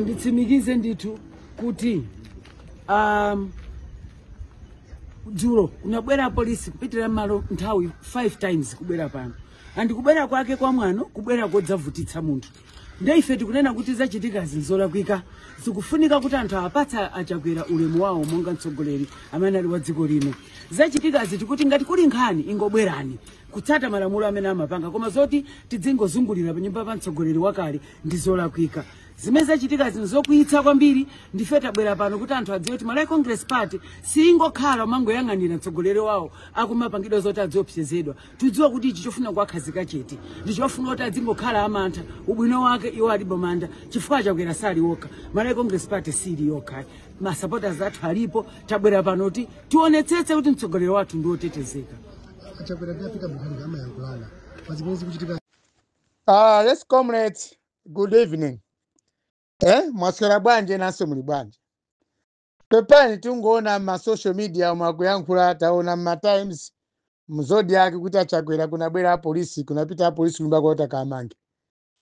Nditsimikize ndithu kuti dzulo kunabwera polisi kupitira malo nthawi 5 times kubwera pano, and kubwera kwake kwa mwano, kubwera kodzavutitsa munthu. Nde ife tikunena kuti zachitikazi nzolakwika. Zikufunika kuti anthu apatsa aChakwera ulemu wawo monga mtsogoleri amene ali wa dziko lino. Zachitikazi tikuti ngati kuli nkhani, ingobwerani kutsata malamulo amene amapanga, koma zoti tidzingozungulira pa nyumba pa mtsogoleri wakale ndi zolakwika. Zimene zachitikazi nzokwiyitsa kwambiri. Ndife tabwera pano kuti anthu adziwe kuti Malawi Congress Party singokhala umangoyang'anira mtsogoleri wawo akumapangidwa zoti adziopsezedwa. Tidziwa kuti ichi chofuna kuwakhazika chete, ndi chofuna kuti adzingokhala amantha. Ubwino wake iwo alibe mantha chifukwa aChakwera sali wokha. Malawi Congress Party sili yokha, ma supporters athu alipo. Tabwera pano kuti tionetsetse kuti mtsogoleri wathu ndi wotetezeka. AChakwera ndi a Peter Mutharika amayankhulana pa zimene zikuchitika. Yes, comrades, good evening. Mwaswera bwanji? Nanso muli bwanji? Pepani, tingoona ma social media mwakuyankhula, taona ma Times, mu Zodiak, kuti aChakwera kunabwera apolisi, kunapita apolisi kunyumba kwawo takamange.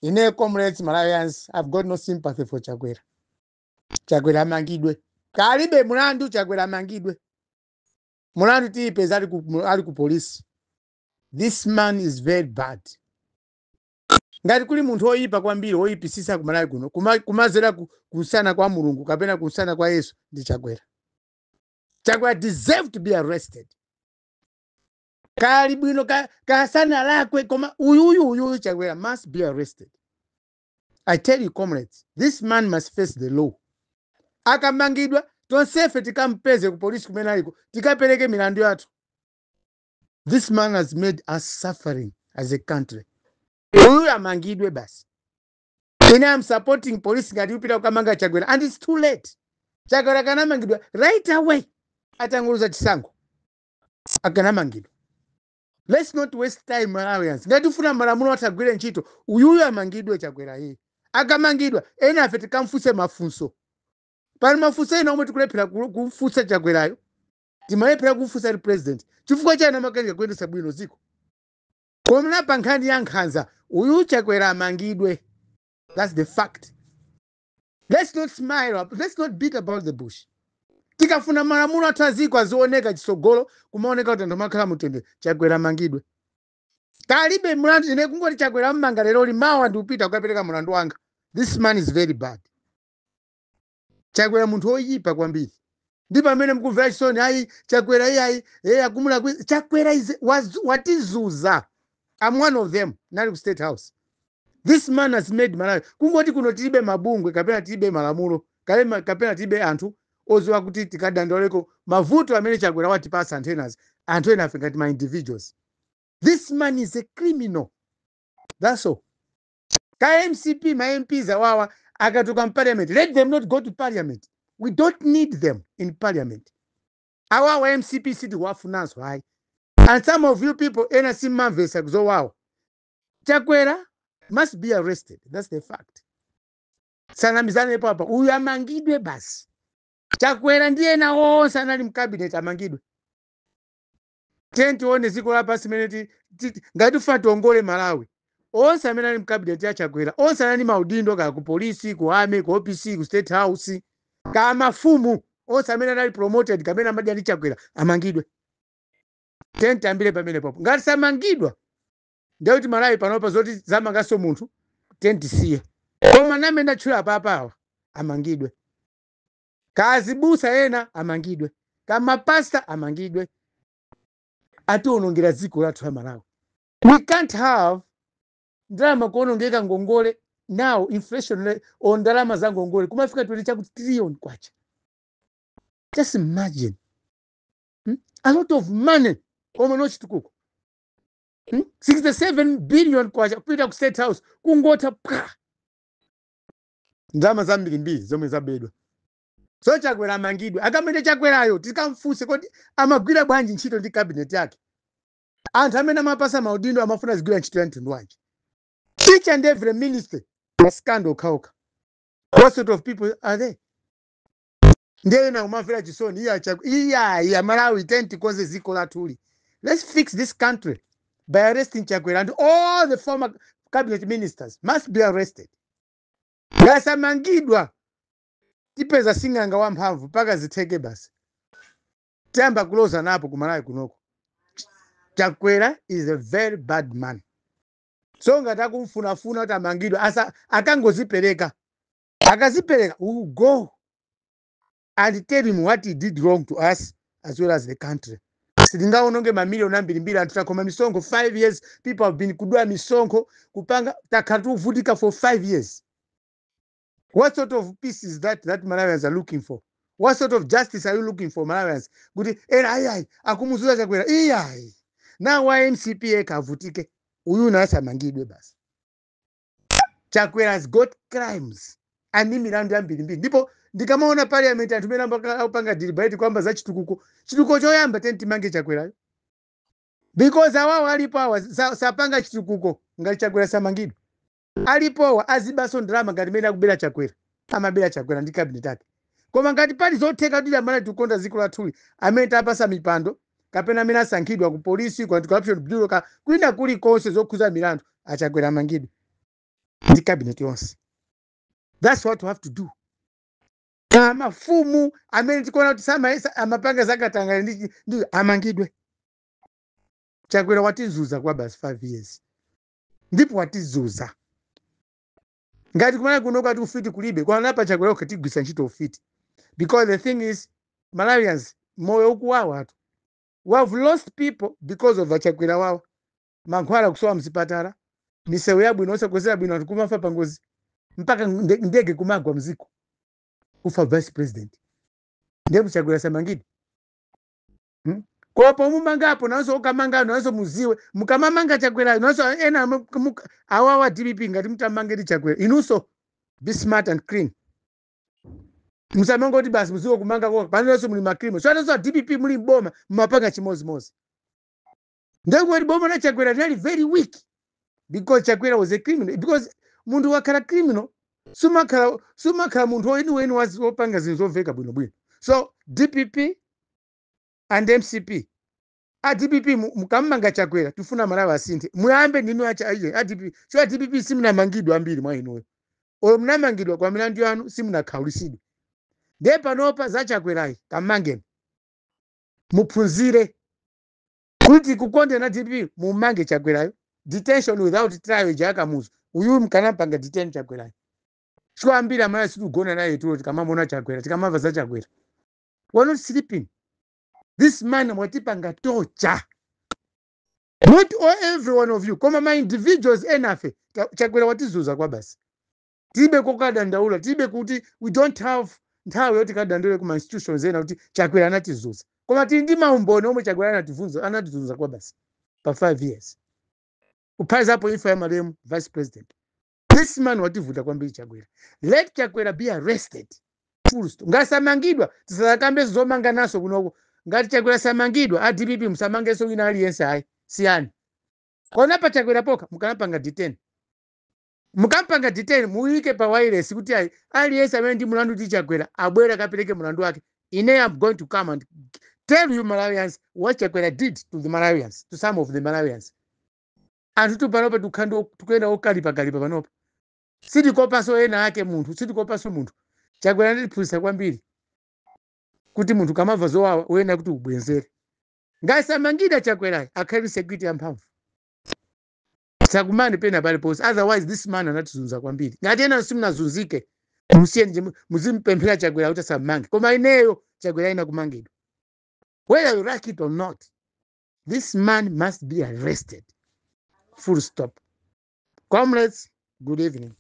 Ine, comrades, Malawians, I've got no sympathy for Chakwera. Chakwera amangidwe. Kalibe mulandu, Chakwera amangidwe. Mulandu tiyipeza ali ku polisi. This man is very bad. Ngati kuli munthu woyipa kwambiri, woyipisisa ku Malawi kuno, kumazera kumsana kwa Mulungu kapena kumsana kwa Yesu, ndi Chakwera. Chakwera deserve to be arrested. Kali bwino kasana lakwe, koma uyuyu uyuyu Chakwera must be arrested. I tell you, comrades, this man must face the law. Akamangidwa, tonsefe tikampeze ku polisi kumene aliko, tikapereke milandu yathu. This man has made us suffering as a country. Uyu amangidwe basi. Ine am supporting police ngati upita kukamanga Chakwera, and it's too late. Chakwera akanamangidwa right away atangoluza chisankho, akanamangidwa. Let's not waste time, Malawians. Ngati tifuna malamulo atagwire ntchito, uyuyu amangidwe. Chakwera iye akamangidwa, ena afe tikamfunse mafunso. Pali mafunso ena omwe tikulephera kumfunsa Chakwerayo, timalephera kumfunsa ali president, chifukwa chani amakanika kuyendetsa bwino dziko. Koma pa nkhani ya nkhanza, uyu Chakwera amangidwe. That's the fact. Let's not smile up. Let's not beat about the bush. Tikafuna malamulo athu aziko azioneka chitsogolo, kumaoneka kuti anthu amakhala mutendere, Chakwera amangidwe. Kalibe mlandu. Ine kungoti Chakwera mmanga lero, limawa ndikupita kukapereka mlandu wanga. This man is very bad. Chakwera munthu woyipa kwambiri. Ndi pamene mukumvera chisoni, ayi, Chakwera iye ayi, akumula. Chakwera watizuza. I'm one of them nali ku State House. This man has made Malawi, kungoti kuno tilibe mabungwe kapena tilibe malamulo kapena tilibe anthu oziwa kuti tikadandauleko mavuto amene Chakwera watipasa. Anthu enazi, anthu ena afe ngati ma individuals, this man is a criminal, that's all. Ka MCP, ma MPs awawa akatoka mparliament, let them not go to parliament. We don't need them in parliament. Awawa MCP sitikuwafunanso hayi. And some of you people ena simmamvesa kuzowawa. Chakwera must be arrested, that's the fact. Sanamizanepo apa, uyu amangidwe basi. Chakwera ndi ena onse anali mcabinet amangidwe. Tiye tione dziko lapansi mene ngati tifuna tiongole Malawi, onse amene ali mcabinet ya Chakwera, onse anali maudindo, kaya ku polisi, ku army, ku OPC, ku State House, kaya mafumu, onse amene anali promoted kapena amadya ndi Chakwera amangidwe. Tiye tiyambire pamene popo. Ngati samangidwa, ndekuti Malawi panopa zoti zamanganso munthu, tiye tisiye. Koma namene ndatchula apapawa amangidwe, kazibusa ena amangidwe, kamapasta amangidwe. Atiwonongera dziko lathu la Malawi. We can't have ndalama kuonongeka, ngongole. Now inflation on ndalama za ngongole kumafika 20 chakuti trillion kwacha. Just imagine, A lot of money koma no chitukuko, 67 billion kwacha kupita ku State House, kungotha pwa. Ndalama zambirimbiri zomwe zabedwa. So Chakwera amangidwe. Akamene Chakwerayo tikamfunse kodi amagwira bwanji ntchito ndi cabinet yake. Anthu amene amapasa maudindo amafuna zigwira ntchito ya mtundu wanji? Each and every minister, scandal okhaokha. What sort of people are they? Ndiye ena kumamvera chisoni iye iyayi. Amalawi, tiyeni tikonze dziko lathuli. Let's fix this country by arresting Chakwera, and all the former cabinet ministers must be arrested. Ngasamangidwa, tipeza sing'anga wamphamvu mpaka zitheke basi. Tiyamba kuloza napo kumalawi kunoko. Chakwera is a very bad man. So ngati akumfunafuna kuti amangidwe, asa akangozipereka. Akazipereka, we will go and tell him what he did wrong to us as well as the country. Sitingaononge mamiliyoni ambirimbiri. Anthu takhoma misonkho 5 years. People have been kudula misonkho, kupanga, takhala tikuvutika for 5 years. What sort of peace is that that Malawians are looking for? What sort of justice are you looking for, Malawians? Kuti ena ayiayi akumuzuza Chakwera, iyayi. Now wa MCP eka avutike, uyu nasamangidwe basi. Chakwera has got crimes ani milandu yambirimbiri. Ndipo ndikamaona parliament, anthu mene akupanga deliberate kwamba za chitukuko, chitukuko choyamba tentimange Chakwerayo, because awawo alipo awa sapanga chitukuko ngati Chakwera samangidwe. Alipowa azibaso ndalama ngati mene akubera Chakwera, amabera Chakwera ndi cabinet ake. Koma ngati pali zotheka kuti amene tikukonda dziko lathuli, amene tapasa mipando kapena amene asankhidwa ku polisi, ku Anti-Corruption Bureau, ka kwina kulikonse zokhuza milandu, aChakwera amangidwe ndi cabinet yonse. That's what we have to do. Na mafumu amene tikuona kuti samaesa amapanga zakatangale ndi amangidwe. Chakwera watizuza kwa basi 5 years, ndipo watizuza. Ngati kumene kuno kwati ufiti kulibe, kwanapa Chakwera okha tigwisa ntchito ufiti, because the thing is, Malawians, moyo ukuwawa atu. We have lost people because of aChakwera wawa. Mankhwala kusowa mzipatala, misewu yabwino osakwezera bwino, anthu kumafa pangozi, mpaka ndege kumagwa mziko, kufa vice president. Ndiye Chakwera samangidwe, Koma pomumangapo nanso ukamanga nanso muziwe mukamamanga Chakwera nanso ena awawa DPP, ngati mutamange ndi Chakwera, inunso be smart and clean. Musamangoti basi muziwe kumanga koka panonso muli ma criminal. So anonso DPP muli mboma mumapanga chimozimozi. Ndekuti boma la Chakwera linali very weak because Chakwera was a criminal, because munthu wakhala criminal sumakhala munthu weniweni wopanga zinthu zomveka bwinobwino. So DPP and MCP, a DPP, mukammanga Chakwera, tifuna Malawi asinthe. Muyambe ndinu acha iye a DPP. So a DPP simunamangidwa ambiri mwa inuyo, oyo munamangidwa kwa milandu yanu simunakhawulisidwe. Ndiye panopa za Chakwerayi, kamangeni, muphunzire kuti kukonde na DPP, mumange Chakwerayo. Detention without trial ija yakamuzu, uyu mkanampanga detain Chakwerayo. Chikoambira amene sitigona naye tulo tikamamona Chakwera, tikamamva za Chakwera, we're not sleeping. This man mwatipanga torture. Not all, every one of you, koma ma individuals enafe. Chakwera watizuza kwa basi. Tilibe kokadandaula, tilibe kuti we don't have nthawi yoti kadandaule kuma institutions ena kuti Chakwera anatizuza, koma tili ndi maumboni omwe Chakwera anatizunza kwa basi pa 5 years, kuphatizapo imfa ya malemu vice president. This man wativuta kwambiri Chakwera. Let Chakwera be arrested, full stop. Ngasamangidwa, tisakambe zomanga naso kunoko. Ngati Chakwera samangidwa, a DPP musamangenso wina aliyense ayi, siyani. Kona pa Chakwera poka mukanapanga detain, mukampanga detain, muyike pa wireless kuti ayi, aliyense amene ndi mulandu ndi Chakwera abwere akapereke mulandu wake. Ine am going to come and tell you Malawians what Chakwera did to the Malawians, to some of the Malawians. Anthu tu panopa tikuyenda okalipakalipa panopa. Sitikopanso ena ake munthu, sitikopanso munthu. Chakwera anatiphunzitsa kwambiri kuti munthu kamamva zowawa uyenera kuti ubwenzere. Ngasamangidwa Chakwerayi, akhale security yamphamvu, sakumane pena paliponse. Otherwise this man anatizunza kwambiri. Ngati ena simunazunzike, musiye, muzimpemphera Chakwera kuti asamange. Koma ineyo, Chakwera ina kumangidwa, whether you like it or not. This man must be arrested, full stop. Comrades, good evening.